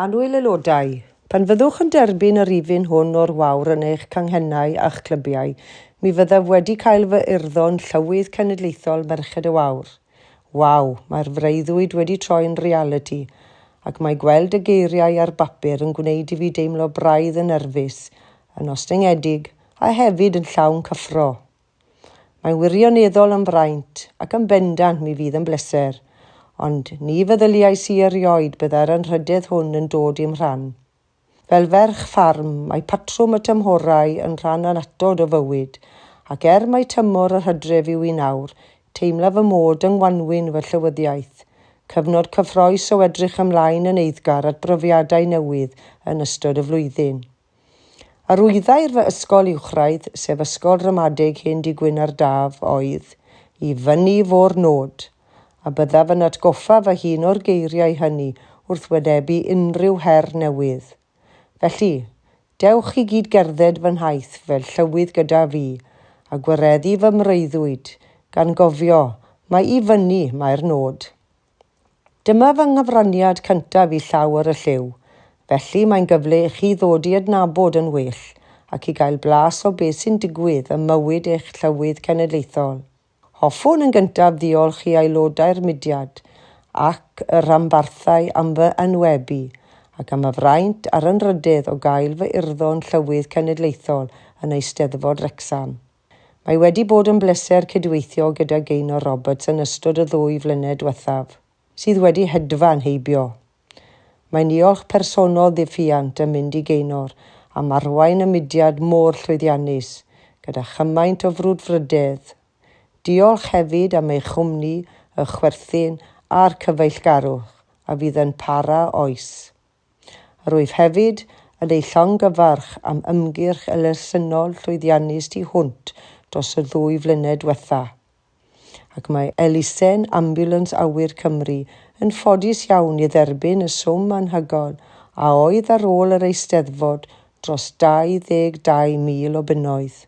Annwyl aelodau, pan fyddwch yn derbyn y rifyn hwn o'r Wawr yn eich canghennau a'ch clybiau, mi fyddaf wedi cael fy urddo'n Llywydd Cenedlaethol Merched y Wawr. Waw, mae'r freuddwyd wedi troi'n realiti, ac mae gweld y geiriau ar bapur yn gwneud i fi deimlo braidd yn nerfus, yn ostyngedig a hefyd yn llawn cyffro. Mae'n wirioneddol yn fraint ac yn bendant mi fydd yn bleser, ond ni feddyliais i erioed byddai'r anrhydedd hwn yn dod i'm rhan. Fel ferch ffarm, mae patrwm y tymhorau yn rhan annatod o fywyd, ac er mai tymor yr hydref yw i nawr, teimlaf fy mod yng ngwanwyn fy llywyddiaeth, cyfnod cyffrous o edrych ymlaen yn eiddgar at brofiadau newydd yn ystod y flwyddyn. Arwyddai'r fy ysgol uwchradd, sef Ysgol Ramadeg Hen Dŷ Gwyn ar Daf, oedd, i fyny fo'r nod, a byddaf yn atgoffa fy hun o'r geiriau hynny wrth wynebu unrhyw her newydd. Felly, dewch i gyd gerdded fy nhaith fel llywydd gyda fi, a gwireddu fy mreuddwyd, gan gofio, mai i fyny mae'r nod. Dyma fy nghyfraniad cyntaf i llaw ar y llyw, felly mae'n gyfle i chi ddod i adnabod yn well ac i gael blas o beth sy'n digwydd ym mywyd eich llywydd cenedlaethol. Hoffwn yn gyntaf ddiolch i aelodau'r mudiad ac y rhanbarthau am fy enwebu ac am y fraint a'r anrhydedd o gael fy urddo'n llywydd cenedlaethol yn Eisteddfod Wrecsam. Mae wedi bod yn bleser cydweithio gyda Gaynor Roberts yn ystod y ddwy flynedd diwethaf, sydd wedi hedfan heibio. Mae'n niolch personol ddiffuant yn mynd i Gaynor am arwain y mudiad mor llwyddiannus, gyda chymaint o frwdfrydedd. Diolch hefyd am ei chwmni, y chwerthin a'r cyfeillgarwch a fydd yn para oes. Rwyf hefyd yn ei llongyfarch am ymgyrch elusennol llwyddiannus tu hwnt dros y ddwy flynedd diwetha. Ac mae elusen Ambulance Awyr Cymru yn ffodus iawn i dderbyn y swm anhygoel a oedd ar ôl yr Eisteddfod dros 22,000 o bunnoedd.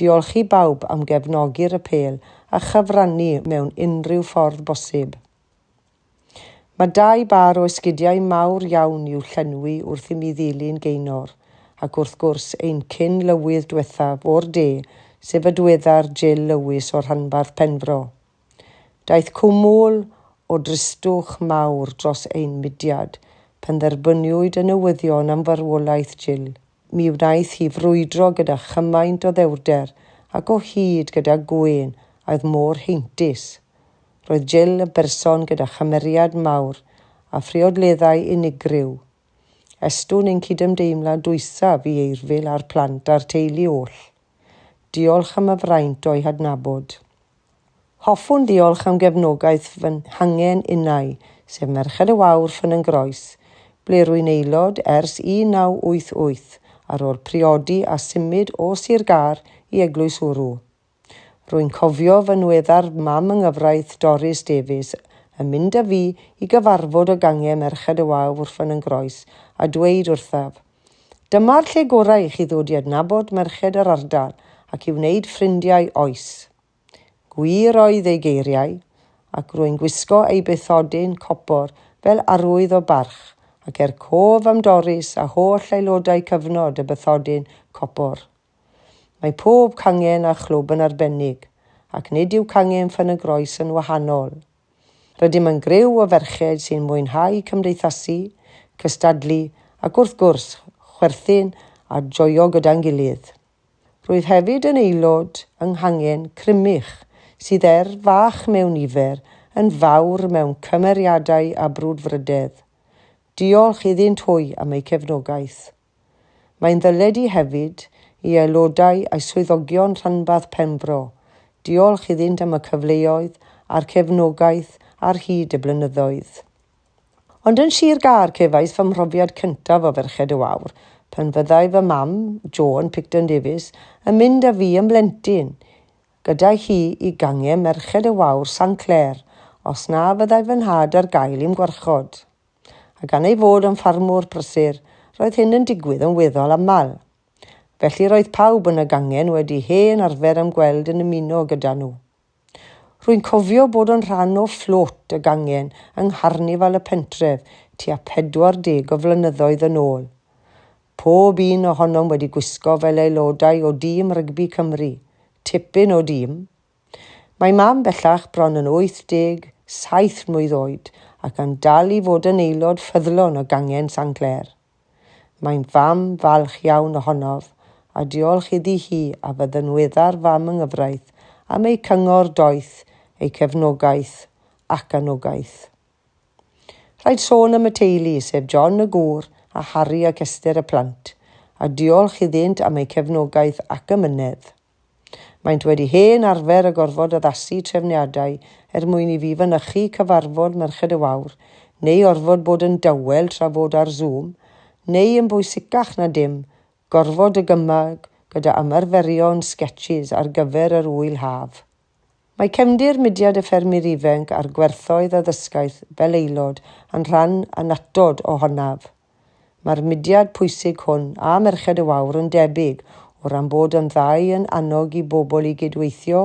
Diolch i bawb am gefnogi'r apêl a chyfrannu mewn unrhyw ffordd bosib. Mae dau bar o esgidiau mawr iawn i'w llenwi wrth i mi ddilyn Gaynor, ac wrth gwrs ein cyn lywydd diwethaf o'r de, sef y diweddar Jill Lewis o'r rhanbarth Penfro. Daeth cwmwl o dristwch mawr dros ein mudiad pan dderbyniwyd y newyddion am farwolaeth Jill. Mi wnaeth hi frwydro gyda chymaint o ddewrder ac o hyd gyda gwên a oedd mor heintus. Roedd Jill yn berson gyda chymeriad mawr a phriodleddau unigryw. Estwn ein cydymdeimlad dwysaf i Eirfil a'r plant a'r teulu oll. Diolch am y fraint o'i hadnabod. Hoffwn ddiolch am gefnogaeth fy nghangen innau, sef Merched y Wawr Ffynnon Groes, ble rwy'n aelod ers 1988 ar ôl priodi a symud o Sir Gâr i Eglwys Wrw. Rwy'n cofio fy nweddar mam yng nghyfraith Doris Davies yn mynd â fi i gyfarfod o gangen Merched y Wawr Ffynnon Groes a dweud wrthaf, Dyma'r lle gorau i chi ddod i adnabod merched yr ardal ac i wneud ffrindiau oes. Gwir oedd ei geiriau, ac rwy'n gwisgo ei bathodyn copor fel arwydd o barch ac er cof am Doris a holl aelodau cyfnod y bathodyn copor. Mae pob cangen a chlwb yn arbennig, ac nid yw cangen Ffynnon Groes yn wahanol. Rydym yn griw o ferched sy'n mwynhau cymdeithasu, cystadlu ac wrth gwrs chwerthin a joio gyda'n gilydd. Rwyf hefyd yn aelod yng nghangen Crymych, sydd er fach mewn nifer, yn fawr mewn cymeriadau a brwdfrydedd. Diolch iddynt hwy am eu cefnogaeth. Mae'n ddyled i hefyd i aelodau a'i swyddogion rhanbarth Penfro. Diolch iddynt am y cyfleoedd a'r cefnogaeth ar hyd y blynyddoedd. Ond yn Sir Gâr cefais fy mhrofiad cyntaf o Ferched y Wawr, pan fyddai fy mam, Joan Picton Davies, yn mynd â fi yn blentyn, gyda hi i gangen Merched y Wawr San Clêr, os na fyddai fy nhad ar gael i'm gwarchod. A gan ei fod yn ffarmwr prysur, roedd hyn yn digwydd yn weddol aml. Felly roedd pawb yn y gangen wedi hen arfer am gweld yn ymuno gyda nhw. Rwy'n cofio bod yn rhan o fflôt y gangen yng ngharnifal y pentref tua 40 o flynyddoedd yn ôl. Pob un ohonom wedi gwisgo fel aelodau o dîm rygbi Cymru. Tipyn o dîm. Mae mam bellach bron yn 87 mlwydd oed ac yn dal i fod yn aelod ffyddlon o gangen San Clêr. Mae'n fam falch iawn ohonof, a diolch iddi hi a fy ddynweddar fam yng nghyfraith am ei cyngor doeth, ei cefnogaeth ac anogaeth. Rhaid sôn am y teulu, sef John y gŵr a Harry ac Esther y plant, a diolch iddynt am eu cefnogaeth ac amynedd. Maent wedi hen arfer a gorfod addasu trefniadau er mwyn i fi fynychu cyfarfod Merched y Wawr, neu orfod bod yn dawel tra fod ar Zoom, neu yn bwysicach na dim, gorfod y gymag gyda ymarferion sketches ar gyfer yr ŵyl haf. Mae cefndir mudiad y ffermwyr ifanc a'r gwerthoedd addysgaeth fel aelod yn rhan annatod ohonaf. Mae'r mudiad pwysig hwn a Merched y Wawr yn debyg o ran bod yn ddau yn annog i bobl i gydweithio,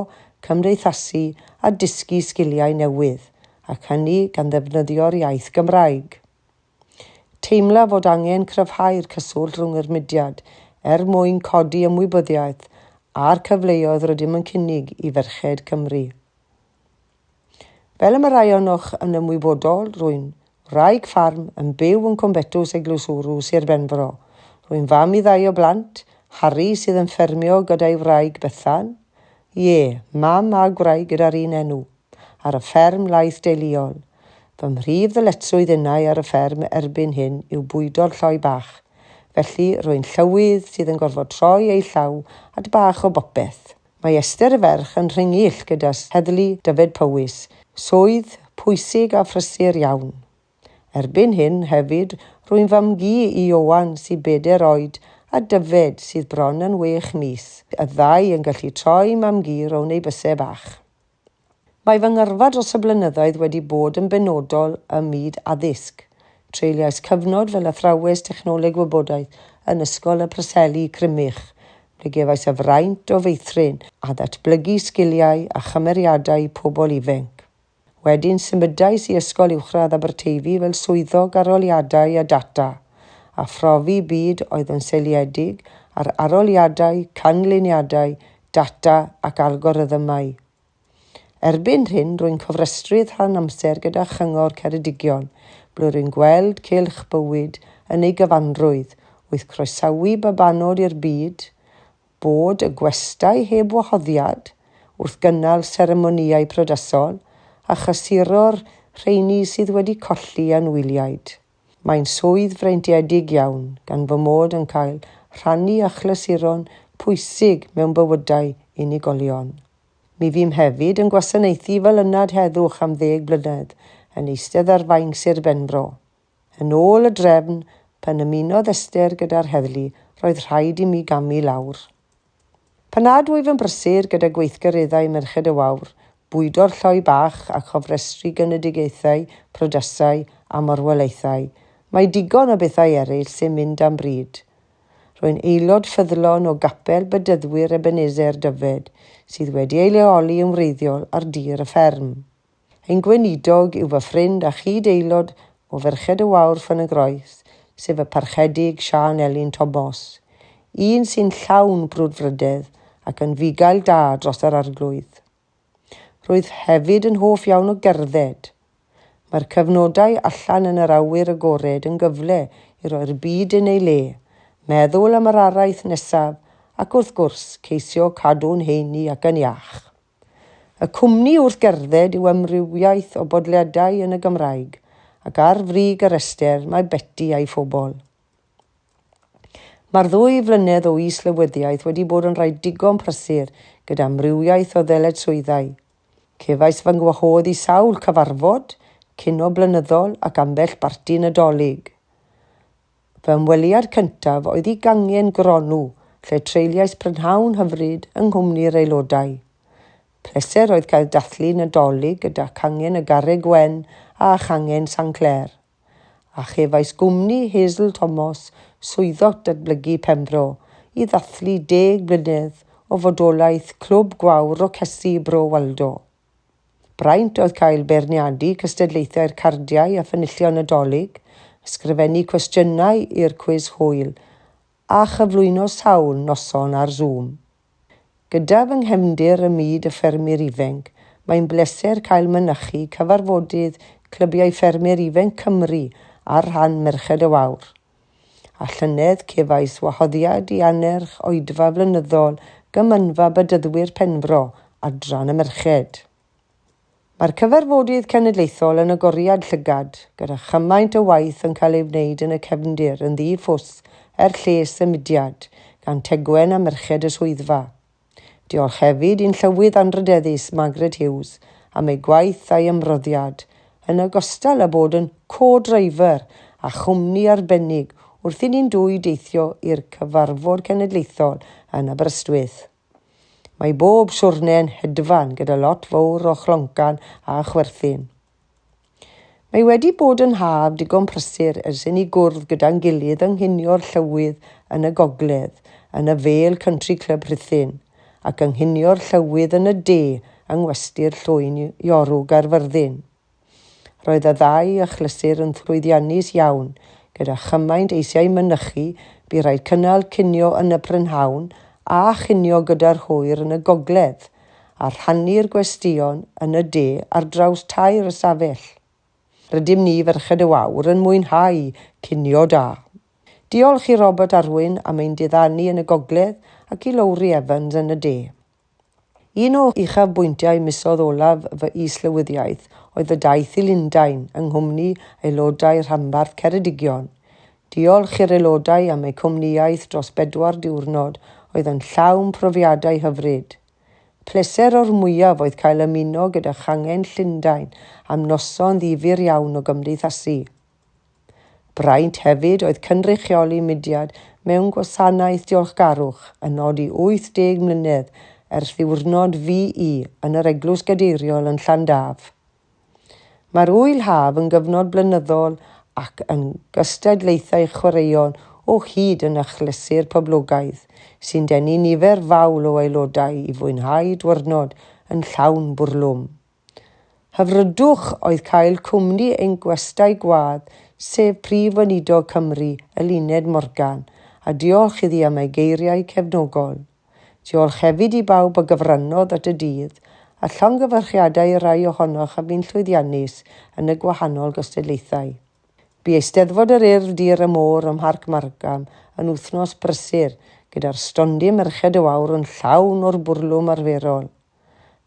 cymdeithasu a dysgu sgiliau newydd, ac hynny gan ddefnyddio'r iaith Gymraeg. Teimla fod angen cryfhau'r cyswllt rhwng yr mudiad er mwyn codi ymwybyddiaeth a'r cyfleoedd rydym yn cynnig i ferched Cymru. Fel y mae rai ohonoch yn ymwybodol, rwy'n wraig ffarm yn byw yn Cwmbetws Eglwyswrw, Sir Benfro. Rwy'n fam i ddau o blant, Harry sydd yn ffermio gyda'i wraig Bethan, ie, mam a gwraig gyda'r un enw, ar y fferm laeth deuluol. Fy mhrif ddyletswydd innau ar y fferm erbyn hyn yw bwydo'r lloi bach. Felly, rwy'n llywydd sydd yn gorfod troi ei llaw at bach o bopeth. Mae Esther y ferch yn rhingyll gyda Heddlu Dyfed Powys, swydd pwysig a phrysur iawn. Erbyn hyn, hefyd, rwy'n fam-gu i Ioan sydd 4 oed a Dyfed sydd bron yn 6 mis, y ddau yn gallu troi mam-gu rownd eu bysau bach. Mae fy ngyrfa dros y blynyddoedd wedi bod yn benodol ym myd addysg. Treuliais cyfnod fel athrawes technoleg wybodaeth yn Ysgol y Preseli, Crymych, ble gefais y fraint o feithrin a ddatblygu sgiliau a chymeriadau pobl ifanc. Wedyn symudais i Ysgol Uwchradd Aberteifi fel swyddog arholiadau a data, a phrofi byd oedd yn seiliedig ar arholiadau, canlyniadau, data ac algorithmau. Erbyn hyn, rwy'n cofrestrydd rhan amser gyda Chyngor Ceredigion, ble rwy'n gweld cylch bywyd yn ei gyfanrwydd, wrth croesawu babanod i'r byd, bod y gwestai heb wahoddiad wrth gynnal seremonïau prydasol a chysuro'r rheini sydd wedi colli anwyliaid. Mae'n swydd freintiedig iawn, gan fy mod yn cael rhannu achlysuron pwysig mewn bywydau unigolion. Mi fûm hefyd yn gwasanaethu fel ynad heddwch am 10 blynedd yn eistedd ar fainc Sir Benfro. Yn ôl y drefn, pan ymunodd Esther gyda'r heddlu, roedd rhaid i mi gamu lawr. Pan nad wyf yn brysur gyda gweithgareddau Merched y Wawr, bwydo'r lloi bach a chofrestru genedigaethau, prydasau a marwolaethau, mae digon o bethau eraill sy'n mynd am bryd. Rwy'n aelod ffyddlon o gapel Bedyddwyr Ebenezer Dyfed, sydd wedi ei leoli yn wreiddiol ar dir y fferm. Ein gweinidog yw fy ffrind a chyd-aelod o Ferched y Wawr Ffynygroes, sef y parchedig Siân Elin Thomas, un sy'n llawn brwdfrydedd ac yn fugail da dros yr arglwydd. Rwyf hefyd yn hoff iawn o gerdded. Mae'r cyfnodau allan yn yr awyr agored yn gyfle i roi'r byd yn ei le, meddwl am yr araith nesaf ac wrth gwrs ceisio cadw'n heini ac yn iach. Y cwmni wrth gerdded yw amrywiaeth o bodledau yn y Gymraeg, ac ar frig yr rhestr mae Beti a'i phobl. Mae'r 2 flynedd o is-lywyddiaeth wedi bod yn rhai digon prysur gyda amrywiaeth o ddyletswyddau. Cefais fy ngwahodd i sawl cyfarfod, cinio blynyddol ac ambell barti Nadolig. Fy ymweliad cyntaf oedd i gangen Gronw, lle treuliais prynhawn hyfryd yng nghwmni'r aelodau. Pleser oedd cael dathlu Nadolig gyda changen y Garreg Wen a changen San Clêr. A chefais gwmni Hazel Thomas, swyddog datblygu Penfro, i ddathlu 10 blynedd o fodolaeth Clwb Gwawr Rocesi Bro Waldo. Braint oedd cael beirniadu cystadlaethau'r cardiau a phenillion Nadolig, ysgrifennu cwestiynau i'r cwis hwyl a chyflwyno sawl noson ar Zoom. Gyda fy nghefndir ym myd y ffermwyr ifanc, mae'n bleser cael mynychu cyfarfodydd Clybiau Ffermwyr Ifanc Cymru ar rhan Merched y Wawr. A llynedd cefais wahoddiad i annerch oedfa flynyddol Gymanfa Bedyddwyr Penfro, Adran y Merched. Mae'r cyfarfodydd cenedlaethol yn agoriad llygad, gyda chymaint o waith yn cael ei wneud yn y cefndir yn ddi-ffws er lles y mudiad, gan Tegwen a Merched y Swyddfa. Diolch hefyd i'n llywydd anrydeddus Margaret Hughes am ei gwaith a'i ymroddiad, yn ogystal â bod yn co-driver a chwmni arbennig wrth i ni'n dwy deithio i'r cyfarfod cenedlaethol yn Aberystwyth. Mae bob siwrne'n hedfan gyda lot fawr o chloncan a chwerthin. Mae wedi bod yn haf digon prysur ers i ni gwrdd gyda'n gilydd yng nghinio'r llywydd yn y gogledd, yn y Vale Country Club Rhuthun, ac yng nghinio'r llywydd yn y de yng Ngwesty'r Llwyn Iorw Gaerfyrddin. Roedd y ddau achlysur yn llwyddiannus iawn, gyda chymaint eisiau mynychu, bu rhaid cynnal cinio yn y prynhawn a chinio gyda'r hwyr yn y gogledd, a rhannu'r gwesteion yn y de ar draws tair ystafell. Rydym ni Ferched y Wawr yn mwynhau cinio da. Diolch i Robert Arwyn am ein diddanu yn y gogledd ac i Lowri Evans yn y de. Un o uchafbwyntiau misoedd olaf fy is-lywyddiaeth oedd y daith i Lundain yng nghwmni aelodau rhanbarth Ceredigion. Diolch i'r aelodau am eu cwmnïaeth dros 4 diwrnod oedd yn llawn profiadau hyfryd. Pleser o'r mwyaf oedd cael ymuno gyda changen Llundain am noson ddifyr iawn o gymdeithasu. Braint hefyd oedd cynrychioli mudiad mewn gwasanaeth diolchgarwch yn nodi 80 mlynedd ers ddiwrnod VE yn yr Eglwys Gadeiriol yn Llandaf. Mae'r ŵyl haf yn gyfnod blynyddol ac yn gystadlaethau chwaraeon o hyd yn achlysur poblogaidd, sy'n denu nifer fawr o aelodau i fwynhau diwrnod yn llawn bwrlwm. Hyfrydwch oedd cael cwmni ein gwestai gwadd, sef Prif Weinidog Cymru, Eluned Morgan, a diolch iddi am ei geiriau cefnogol. Diolch hefyd i bawb a gyfrannodd at y dydd, a llongyfarchiadau i rai ohonoch a fu'n llwyddiannus yn y gwahanol gystadlaethau. Bu Eisteddfod yr Urdd Dir y Môr ym Mharc Margam yn wythnos brysur, gyda'r stondin Merched y Wawr yn llawn o'r bwrlwm arferol.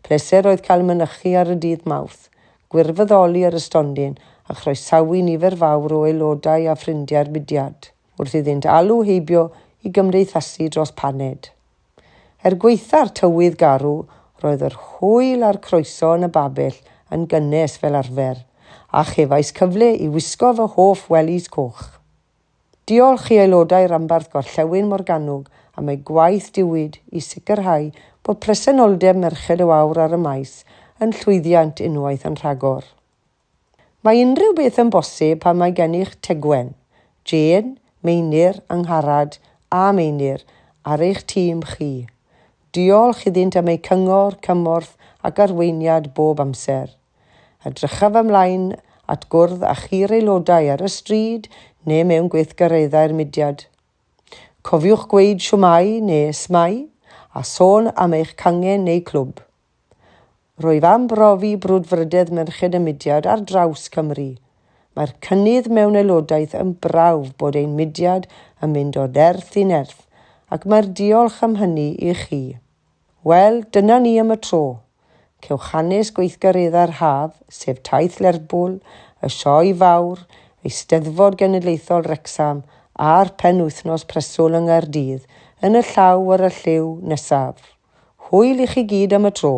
Pleser oedd cael mynychu ar y dydd Mawrth, gwirfoddoli ar y stondin a chroesawu nifer fawr o aelodau a ffrindiau'r mudiad, wrth iddynt alw heibio i gymdeithasu dros paned. Er gwaetha'r tywydd garw, roedd yr hwyl a'r croeso yn y babell yn gynnes fel arfer, a chefais cyfle i wisgo fy hoff wellies coch. Diolch i aelodau Rhanbarth Gorllewin Morgannwg am eu gwaith diwyd i sicrhau bod presenoldeb Merched y Wawr ar y maes yn llwyddiant unwaith yn rhagor. Mae unrhyw beth yn bosib pan mae gennych Tegwen, Jane, Meinir, Angharad a Meinir ar eich tîm chi. Diolch iddynt am eu cyngor, cymorth ac arweiniad bob amser. Edrychaf ymlaen at gwrdd â chi'r aelodau ar y stryd neu mewn gweithgareddau'r mudiad. Cofiwch gweud siwmai neu smai a sôn am eich cangen neu clwb. Rwyf am brofi brwdfrydedd Merched y Mudiad ar draws Cymru. Mae'r cynnydd mewn aelodaeth yn brawf bod ein mudiad yn mynd o nerth i nerth, ac mae'r diolch am hynny i chi. Wel, dyna ni am y tro. Cewch hanes gweithgareddau'r haf, sef Taith Lerpwl, y Sioe Fawr, Eisteddfod Genedlaethol Wrecsam a'r penwythnos preswyl yng Nghaerdydd yn y llaw ar y llyw nesaf. Hwyl i chi gyd am y tro.